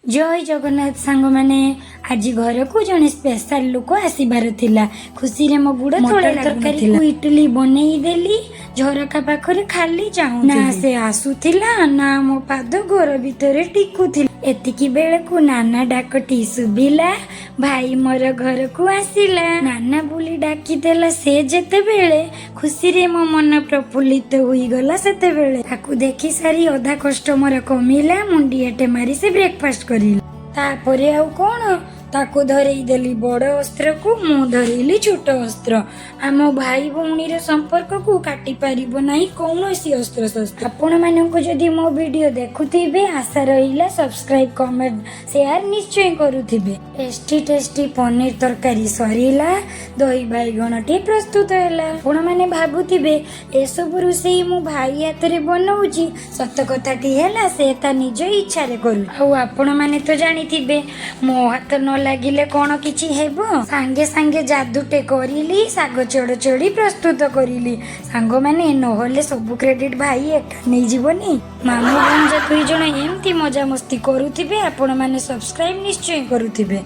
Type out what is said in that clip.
ଜୟ ଜଗନ୍ନାଥ ସାଙ୍ଗମାନେ। ଆଜି ଘରକୁ ଜଣେ ସ୍ପେଶାଲ ଲୋକ ଆସିବାର ଥିଲା। ଖୁସିରେ ମୋ ଗୁଡ଼ ମଟର ତଳେ ତରକାରୀକୁ ଇଟିଲି ବନେଇ ଦେଲି। ଝରକା ପାଖରେ ଖାଲି ଚାହୁଁ, ନା ସେ ଆସୁଥିଲା ନା ମୋ ପାଦ ଘର ଭିତରେ ଟିକୁଥିଲା। ଏତିକି ବେଳକୁ ନାନା ଡାକଟି ଶୁଭିଲା। ଭାଇ ମୋର ଘରକୁ ଆସିଲା। ନାନା ବୋଲି ଡାକିଦେଲା ସେ ଯେତେବେଳେ, ଖୁସିରେ ମୋ ମନ ପ୍ରଫୁଲ୍ଲିତ ହୋଇଗଲା ସେତେବେଳେ। ତାକୁ ଦେଖି ସାରି ଅଧା କଷ୍ଟ ମୋର କମିଲା। ମୁଣ୍ଡିଆଟେ ମାରି ସେ ବ୍ରେକଫାଷ୍ଟ କରିଲା। ତାପରେ ଆଉ କଣ, ତାକୁ ଧରେଇ ଦେଲି ବଡ ଅସ୍ତ୍ରକୁ, ମୁଁ ଧରେଇଲି ଛୋଟ ଅସ୍ତ୍ର। ଆମ ଭାଇ ଭଉଣୀର ସମ୍ପର୍କକୁ କାଟି ପାରିବ ନାହିଁ କୌଣସି ଅସ୍ତ୍ର ଶସ୍ତ୍ର। ଆପଣମାନଙ୍କୁ ଯଦି ମୋ ଭିଡିଓ ଦେଖୁଥିବେ, ଆଶା ରହିଲା ସବସ୍କ୍ରାଇବ, କମେଣ୍ଟ, ସେୟାର ନିଶ୍ଚୟ କରୁଥିବେ। ଟେଷ୍ଟି ଟେଷ୍ଟି ପନିର ତରକାରୀ ସରିଲା, ଦହି ବାଇଗଣଟି ପ୍ରସ୍ତୁତ ହେଲା। ଆପଣମାନେ ଭାବୁଥିବେ, ଏସବୁ ରୋଷେଇ ମୁଁ ଭାଇ ହାତରେ ବନଉଛି। ସତ କଥାଟି ହେଲା, ସେ ତା ନିଜ ଇଚ୍ଛାରେ କରୁ। ଆଉ ଆପଣମାନେ ତ ଜାଣିଥିବେ, ମୋ ହାତ ନ ଲାଗିଲେ କଣ କିଛି ହେବ? ସାଙ୍ଗେ ସାଙ୍ଗେ ଯାଦୁଟେ କରିଲି, ଶାଗ ଚଡ଼ଚଡ଼ି ପ୍ରସ୍ତୁତ କରିଲି ସାଙ୍ଗମାନେ। ନହେଲେ ସବୁ କ୍ରେଡିଟ ଭାଇ ଏକା ନେଇଯିବନି? ମାମୁଁ ଭଣଜା ଦୁଇ ଜଣ ଏମିତି ମଜାମସ୍ତି କରୁଥିବେ, ଆପଣମାନେ ସବସ୍କ୍ରାଇବ ନିଶ୍ଚୟ କରୁଥିବେ।